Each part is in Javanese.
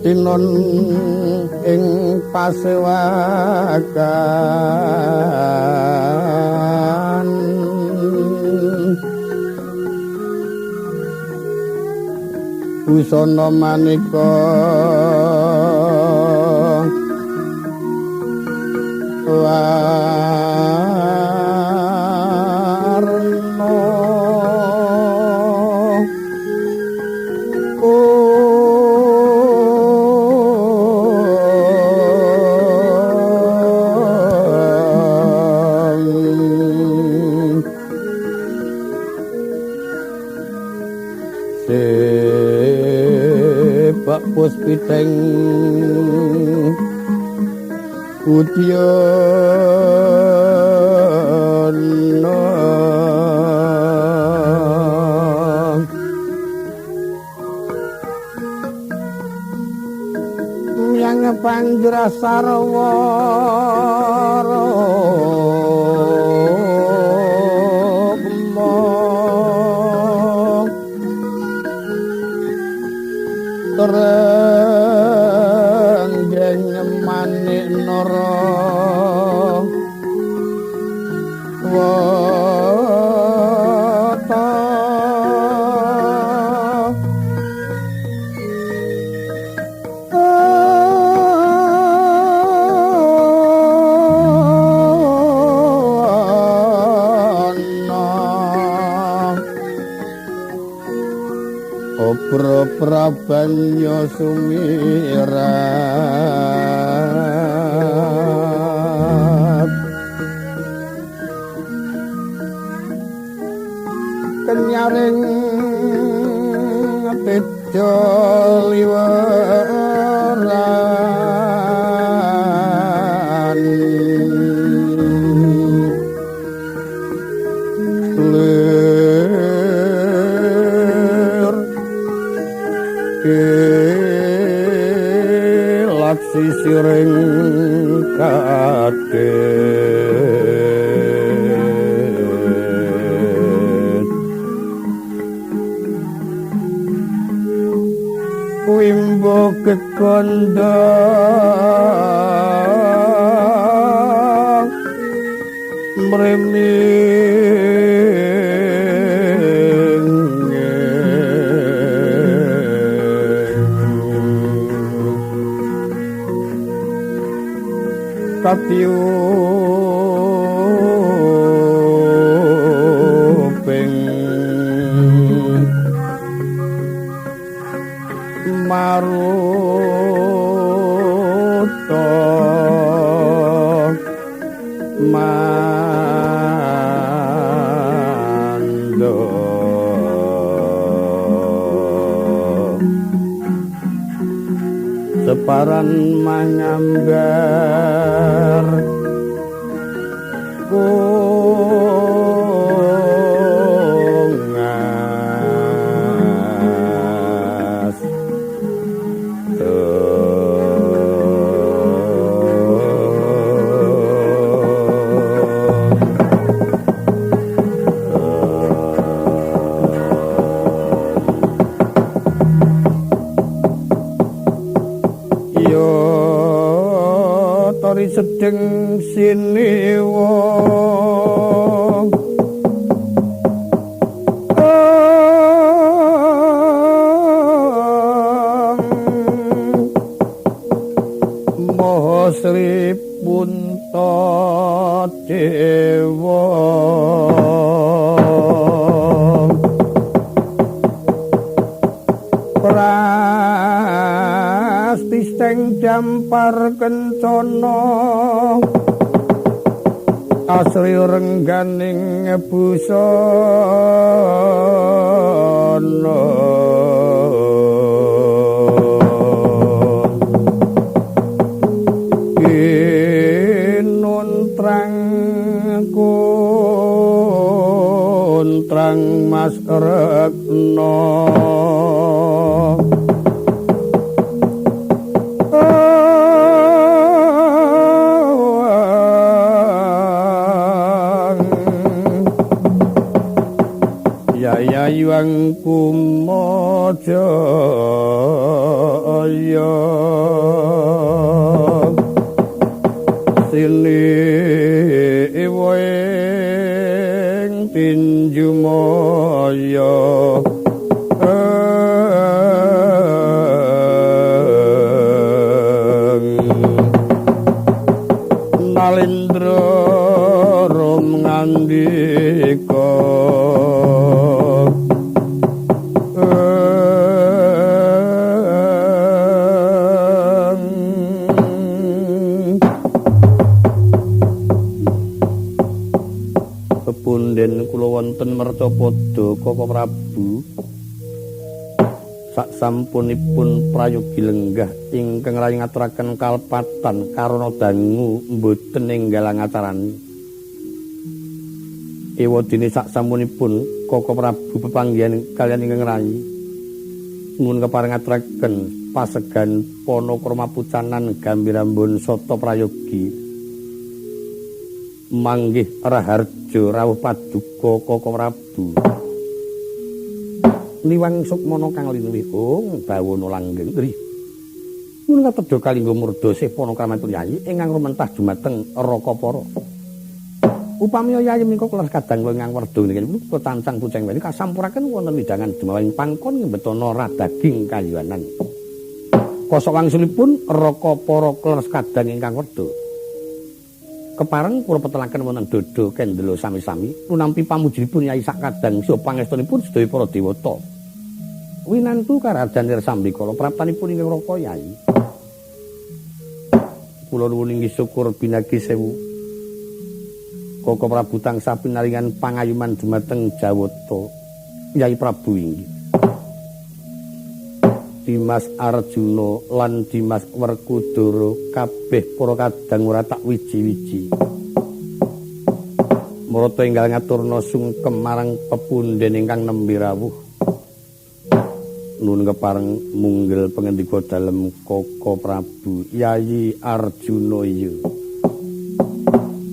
Tinon ing pasewakan busana maneka warna Puspiteng Udyana yang panjra sarwa Renggeng manik nara wata Obro prabanya sumirat kenyaring tejo liweran sisiring kadhet wimbo kekondang mremi katiuping maruta mando separan mangambar kungas yo tori sedeng siniwa Sri Puntadewa Prasti seng dampar kencana asri rengganing busana kinuntrang kuntrang Mas Rekna Yayang Kumajaya sini ing tinju maya Nalindra rum ngandika Pepunden kula wonten mercapada Kaka Prabu sasampunipun prayogi lenggah ingkang rayi ngaturaken kalepatan karana dangu mboten enggal ngacarani. Ewadene sasampunipun Kaka Prabu pepanggihan kaliyan ingkang rayi nuwun kepareng ngaturaken pasegan panakrama pucanan gambirambun sata prayogi manggih raharja rawuh paduka Kaka Prabu. Niwang sukmana kang linuwih ung bawana langgeng nggih. Nuwun katedha kalingga murda sih panakramanipun Yayi ingkang rumentah dumateng Rakapara. Upami Yayi menika kula kadang kula ingkang werda niki kula cancang puceng weni kasampuraken wonten widangan dumawing pangkon ngebetana radaging kayuwanan. Kosok wangsulipun Rakapara kleres kadang ingkang werda. Kepareng kula petelaken wonten dodo kendela sami-sami lunampi pamujipun Yai sakadang saha pangestunipun sedaya para dewata. Winantu karajan Sambikala praptanipun ingkang Raka Yai. Kula nuwun inggih syukur binagi sewu. Kaka Prabu tansah pinaringan pangayuman dumateng Jawata Yai Prabu inggih. Dimas Arjuna lan Dimas Werkudara kabeh para kadang ora tak wiji-wiji. Marata enggal ngaturna sungkem marang pepunden ingkang nembe rawuh. Nuwun kepareng munggel pangendika dalem Kaka Prabu Yayi Arjuna iya.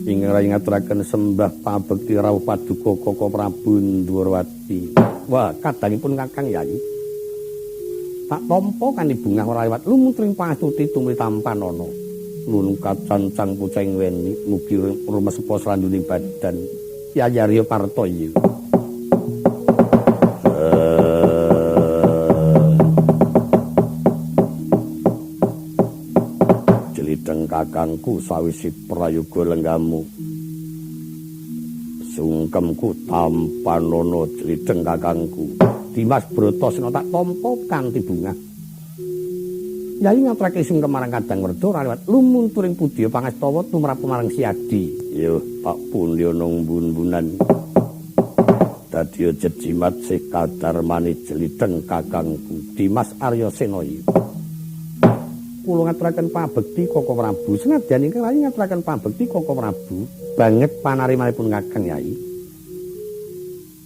Ingkang rayi ngaturaken sembah pabekti rawuh paduka Kaka Prabu Ndwarawati. Wah, kadangipun Kakang Yayi. Tak tampa kanthi bungah ora liwat lumutring pangastuti tumri tampanana. Nuwun kacancang puceng weni mugi rumesepa sranduning badan Yayi Arya Parta iya. Jlitheng kakangku sawise prayoga lenggamu. Sungkemku tampanana jlitheng kakangku. Dimas Bratasena tak tampa kanthi bungah. Yayi ngaturake sungkem marang kadang werda ora liwat lumunturing pudya pangastawa tumrap marang Siadi. Yo tak pundi ana mbun-mbunan. Dadi jejimat sih kadarmane jlitheng kakangku Dimas Arya Sena. Kula ngaturaken pabekti Kaka Prabu. Senadyan ingkang rayi ngaturaken pabekti Kaka Prabu banget panarimanipun Kakang Yayi.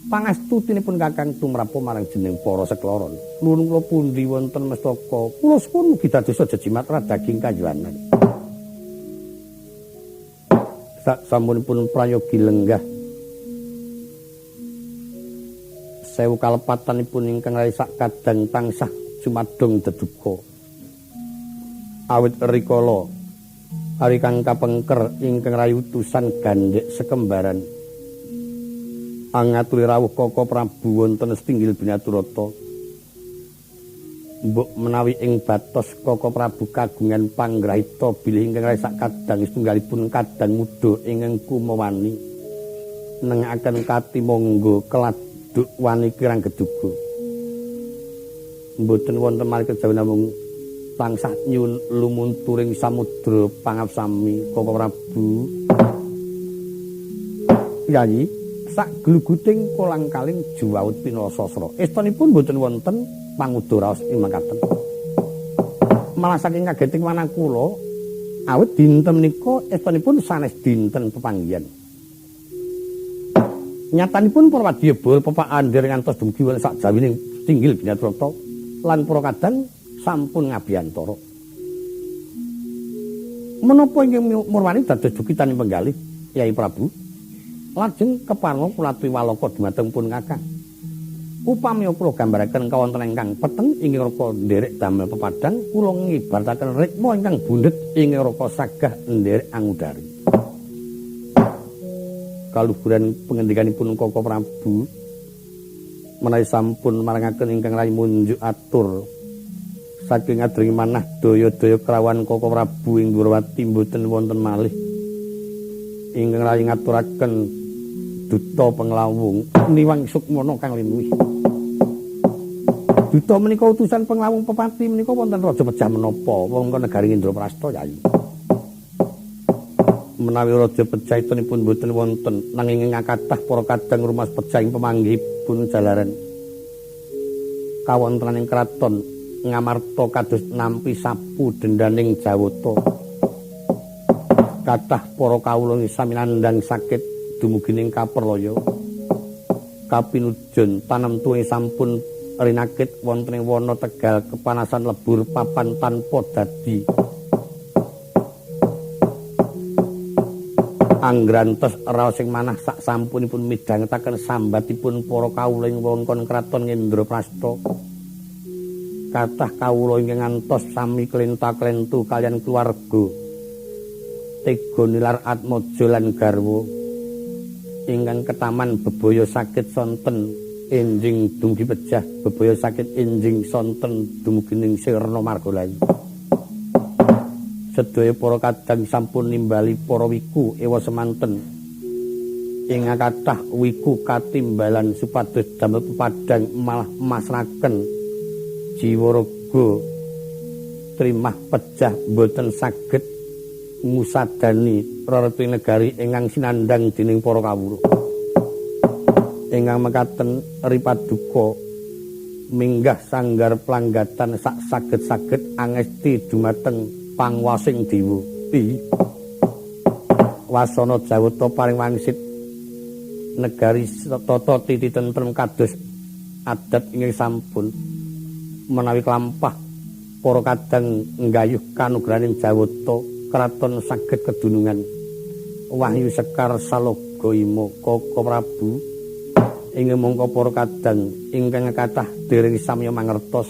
Pangastutinipun Kakang tumrap marang jeneng para sekloron. Nuwun kula pundi wonten mestaka. Kula suwun mugi dadosa jejimat radaging kayuwanan. Sasampunipun prayogi lenggah sewu kalepatanipun ingkang rayi sakadang tansah jumadung deduka. Awit rikala ari kang kapengker ingkang rayi utusan gandhek sekembaran angaturi rawuh Kaka Prabu wonten setinggil Binaturata. Mbok menawi ing batos Koko Prabu kagungan panggrahita bilih ingkang sak kadang setunggalipun kadang muda ingkang kumawani nengaken katimangga keladuk wani kirang geduga. Mboten wonten malih kejawi namung tansah nyuwun lumunturing samudra pangapsami Koko Prabu. Yayi sak gluguting kolang-kaling juwaut pinasasra. Estunipun mboten wonten panguda raos ing mangkaten. Malah saking kageting manakula awit dinten menika estunipun sanes dinten pepanggihan. Nyatanipun para wadya bala pepakan nderek ngantos dumugi wonten sak jawining tinggil Binatrata lan para kadang sampun ngabiyantara. Menapa ingkang murwani dados dukitaning penggalih Yai Prabu? Lajeng kepareng kula aturi walaka dumateng pun Kakang. Upami kula gambaraken kawontenan ingkang peteng inggih raka nderek damel pepadang, kula ngibarataken rikma ingkang bundhet inggih raka sagah nderek angudari. Kaluhuran pengendikanipun Koko Prabu menawi sampun marangaken ingkang rayi munjuk atur saking adring manah daya-daya krawan Koko Prabu ing Dwarawati mboten wonten malih ingkang rayi ngaturaken duta penglawung niwang sukmana kang linuwih. Duta menika utusan penglawung pepati menika wonten raja pejah menapa wewengkon negari Indraprasta Yayi. Menawi raja pejah itunipun mboten wonten nanging kathah para kadang rumas pejah ing pemanggihipun jalaran kawontenan ing kraton Ngamarta kados nampi sapu dendaning Jawata. Kathah para kawula sami nandhang sakit dumugi ning kaperlaya. Kapinujon tanem tuwe sampun rinakit wonten ing wana Tegal kepanasan lebur papan tanpa dadi. Anggrantos raos ing manah sak sampunipun midhangetaken sambatipun para kawula ing wewengkon kraton Indraprasta. Kathah kawula ingkang ngantos sami klenta-klentu kaliyan keluarga. Tega nilar atmaja lan garwa ingkang ketaman bebaya sakit sonten enjing dumugi pejah, bebaya sakit enjing sonten dumugi ning sirna margalayu. Sedaya para kadang sampun nimbali para wiku ewa semanten. Ing kathah wiku katimbalan supados damel pepadang malah masraken jiwa raga trimah pejah mboten saged ngusadani rereti negari ingkang sinandhang dening para kawula. Ingkang mekaten ripaduka minggah sanggar planggatan sak saged-saged angesti dumateng pangwasing dewa. Wasana Jawata paring wangsit negari tata titi tentrem kados adat ingkang sampun menawi klampah para kadang nggayuh kanugrahaning Jawata kraton saged kedunungan wahyu sekar salaga ima Koko Prabu ing mangka para kadang ingkang kathah dereng samya mangertos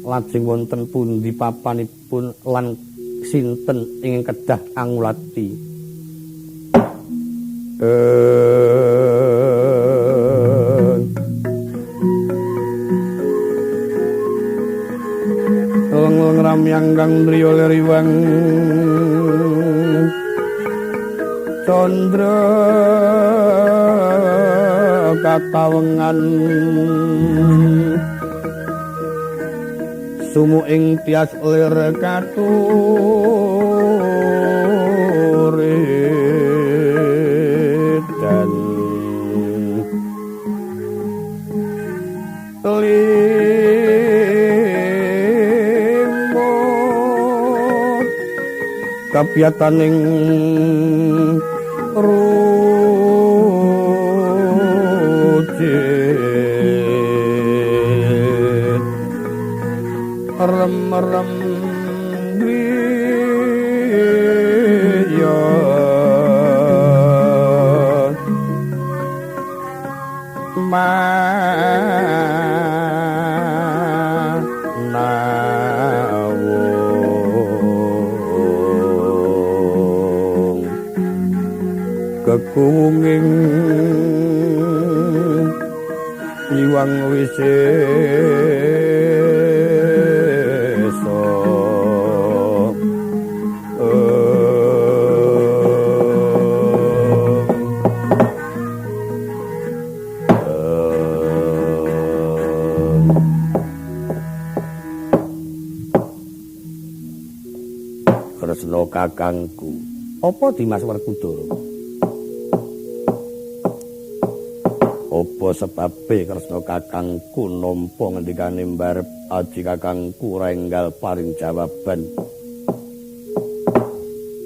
lajeng wonten pundi papanipun lan sinten ingkang kedah angulati. Leng-leng ramyang kang driya leriwang candra katawengan sumu ing tias lir katuri dan limo kapiyataning rucit rem-rem dwiya manawung kekunging iwang wisit. Kresna kakangku. Apa Dimas Werkudara? Apa sebabe Kresna kakangku nampa ngendikane mbarep aji kakangku ora enggal paring jawaban.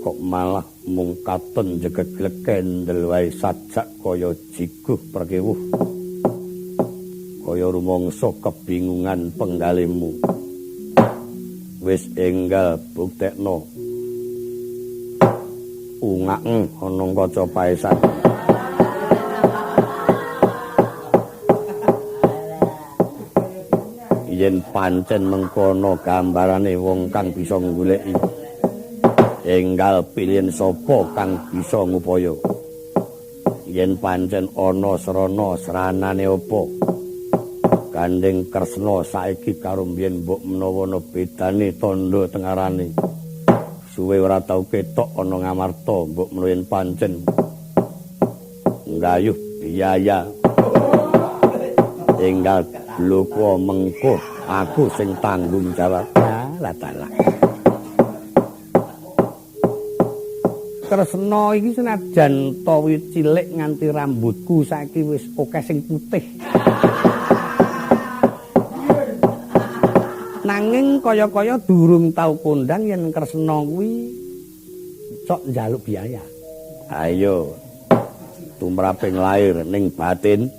Kok malah mung katon jegeglek kendel wae sajak kaya jiguh perkewuh. Kaya rumangsa kebingungan penggalihmu. Wis enggal buktekno. Ungak ana kaca paesan. Yen pancen mengkono gambarane wong kang bisa nggoleki, enggal pilihan sapa kang bisa ngupaya. Yen pancen ana srana sranane apa? Gandeng Kresna saiki karo mbiyen mbok menawa ana bedane tandha tengarane. Suwe ora tau ketok ana Ngamarta, mbok menawa yen pancen nggayuh biaya. Enggal bloko mengko aku sing tanggung jawab. Lah dalah. Kresna iki senajan tawi cilik nganti rambutku saiki wis akeh sing putih. Nanging kaya-kaya durung tau kondang yen Kresna kuwi cok njaluk biaya. Ayo tumraping lair ning batin.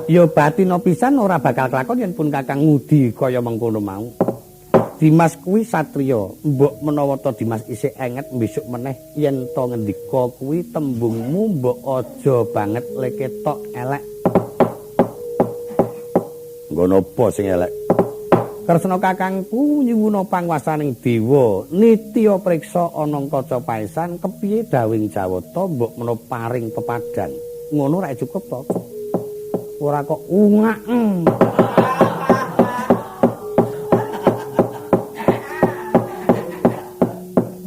Ya batin pisan ora bakal kelakon yen pun kakang ngudi kaya mengkono mau. Dimas kuwi satriya, mbok menawa ta Dimas isih enget besok meneh yen ta ngendika kuwi tembungmu mbok aja banget leketok elek. Nggon apa sing elek? Kresna kakangku nyuwuna panguwasaning dewa, nitya priksa ana kaca paesan kepiye dawing Jawata mbok menawa paring pepadhan. Ngono ra cukup to? Ora kok ungak.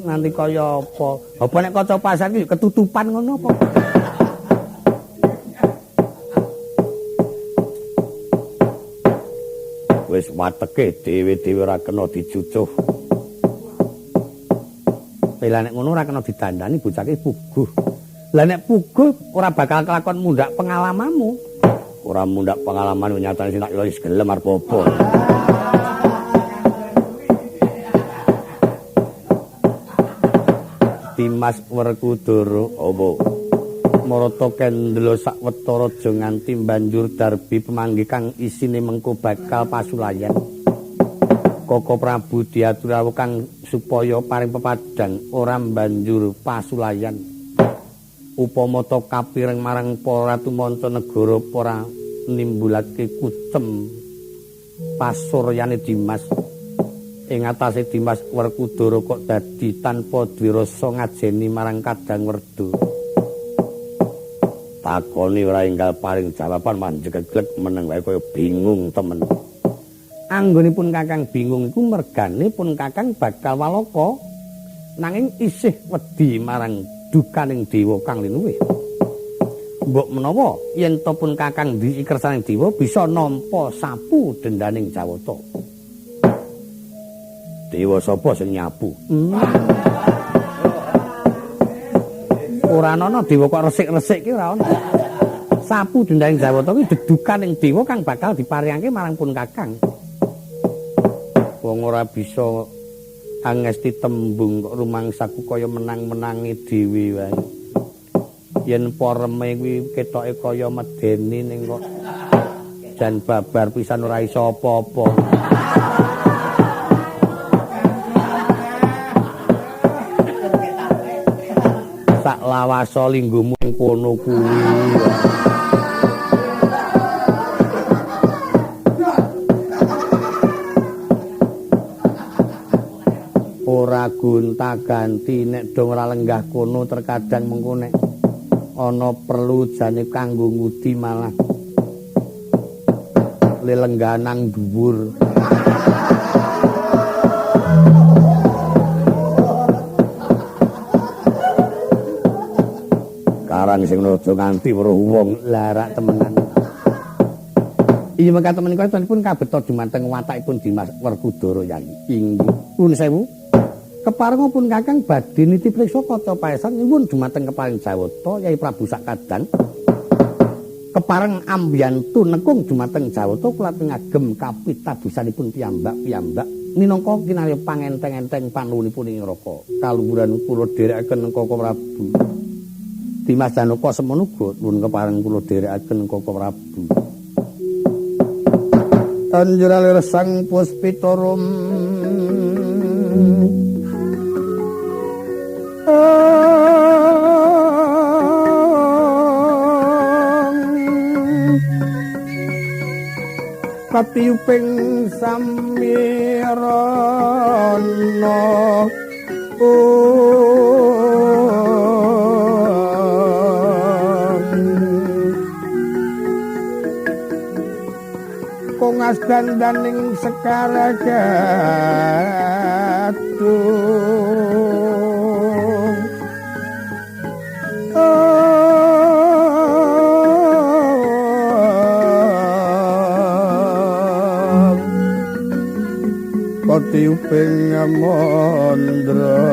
Nanti kaya apa? Apa nek kaca paesan iki ketutupan ngono apa? Wis wateke dhewe-dhewe ora kena dicucuh. Lah nek ngono ora kena didandani bocah iki puguh. Lah nek puguh ora bakal kelakon mundhak pengalamanmu. Ora mundhak pengalaman nyatane sing tak kira wis gelem arep apa. Dimas Werkudara apa? Marata kendela sawetara aja nganti banjur darbi pemanggih kang isine mengko bakal pasulayan. Koko Prabu diatur kang supaya paring pepadang ora banjur pasulayan. Upama ta kapireng marang para ratu manca negara ora nimbulake kucem pasuryane Dimas. Ing atase Dimas Werkudara kok dadi tanpa dwirasa ngajeni marang Kadang Werda. Takoni ora enggal paring jawaban manjegeglek meneng wae kaya bingung temen. Anggonipun kakang bingung iku mergane pun kakang bakal walaka nanging isih wedi marang dukaning dewa kang linuwih. Mbok menawa yen to pun kakang ndhiki kersaning dewa bisa nampa sapu dendaning Jawata. Dewa sapa sing nyapu? Ora ana dewa kok resik-resik ki ora ana. Sapu dendaning Jawata kuwi dedukaning dewa kang bakal diparingake marang pun kakang. Wong ora bisa angesti tembung kok rumangsaku kaya menang-menangi dhewe wae. Yen poreme kuwi ketoke kaya medeni ning kok jan babar pisan ora iso apa-apa. Sak lawasa linggumu ing kono kuwi. Ora gonta-ganti nek dong ora lenggah kono terkadang mengko nek ana perlu jane kanggo ngudi malah lelenggahan nang dhuwur. Karang sing aja nganti weruh wong larak temenan. Iya mekaten menika pun kabeta dumateng watakipun Dimas Werkudara Yayi. Inggih. Nuwun sewu. Keparenga pun Kakang badhe niti priksa kaca paesan nyuwun dumateng keparing Jawata Yai Prabu Sakadang. Kepareng ambiyantu nekung dumateng Jawata kula ngagem kapitadosanipun piyambak-piyambak minangka kinarya pangenteng-enteng panuwunipun ing neraka. Kaluhuran kula dherekaken Koko Prabu. Dimas Janaka semono uga nuwun kepareng kula dherekaken Koko Prabu. Anjuralir sang puspitorum katiyuping samirana kongas dandaning sekar gadung katiyuping mandra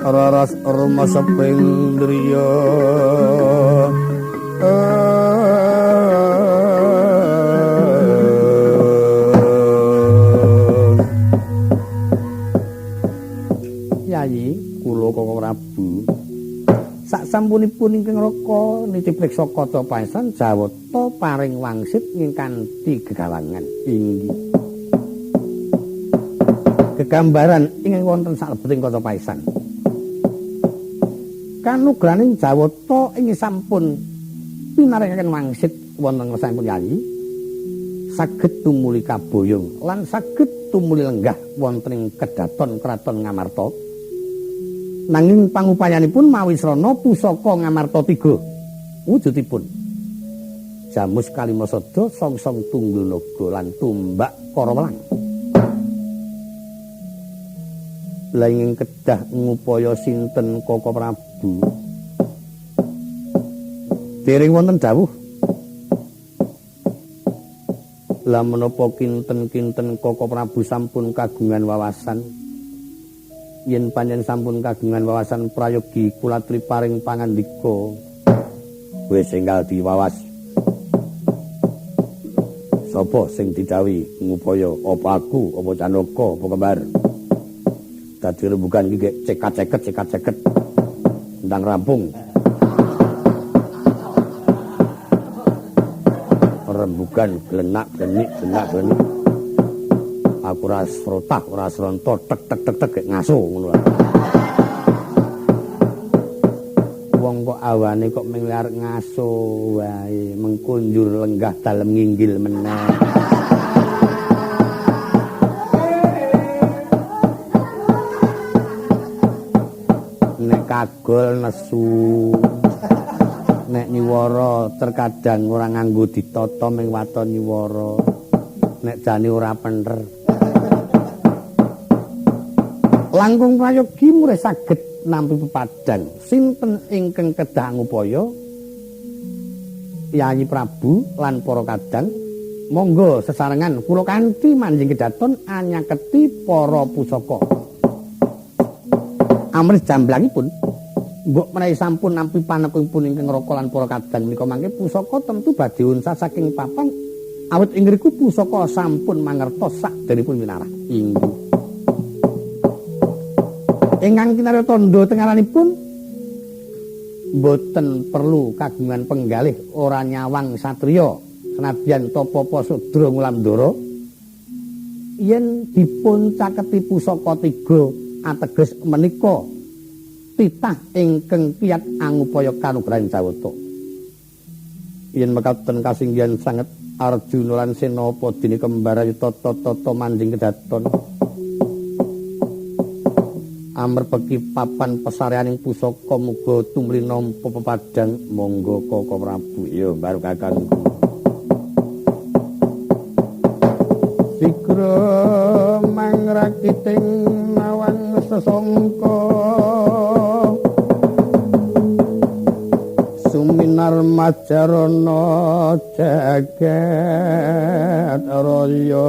raras rumaseping driya. Yayi kula Koko Prabu sak sampunipun ingkang raka niti priksa kaca paesan Jawata paring wangsit ing kanthi gegawangan. Inggih. Gegambaran ingkang wonten salebeting kaca paesan. Kanugrahaning Jawata ing sampun pinaringaken wangsit wonten ngersanipun Yayi saged tumuli kaboyong lan saged tumuli lenggah wonten ing kedaton kraton Ngamarta. Nanging pangupayanipun mawi srana pusaka Ngamarta 3 wujudipun Jamus Kalimasada, Songsong Tunggul Naga lan Tumbak Karawelang. Lah ing kedah ngupaya sinten Koko Prabu? Dereng wonten dawuh. Lah menapa kinten-kinten Koko Prabu sampun kagungan wawasan? Yen pancen sampun kagungan wawasan prayogi kula paring pangandika. Wis enggal diwawas. Sapa sing didhawuhi ngupaya? Apa aku, apa Janaka, apa kembar? Dadi rembugan iki cekat-ceket, cekat-ceket. Ndang rampung. Rembugan glenak-glenik, glenak-glenik. Aku ora srotah, ora sronto, tek tek tek tek ngaso ngono lho. Wong kok awane kok ming arep ngaso wae, mengko njur lenggah dalem nginggil meneh. Nek kagol nesu, nek nyuwara terkadang ora nganggo ditata ming waton nyuwara, nek jane ora pener. Langkung prayogi murih saged nampi pepadang. Sinten ingkang kedah ngupaya? Yayi Prabu lan para kadang monggo sesarengan kula kanthi manjing kedaton anyaketi para pusaka. Amrih jamblangipun mbok menawi sampun nampi panekungipun ingkang raka lan para kadang menika mangke pusaka tentu badhe unsa saking papan awit ing ngriku pusaka sampun mangertos sakderipun winarah. Inggih. Ingkang kinarya tandha tengaranipun mboten perlu kagungan penggalih ora nyawang satriya senadyan tapa sudra ngulamdara yen dipun caketi pusaka tiga ateges menika titah ingkang kiyat angupaya kanugrahan Jawata. Yen mekaten kasinggihan sanget Arjuna lan Sena dene kembar ayu tata-tata manjing kedaton. Amerpeki papan pesareaning pusaka muga tumuli nampa pepadang. Monggo Koko Prabu. Ya baru kakangku. Sigra mangrakiting nawang sesangka Marmajarana jagat raya.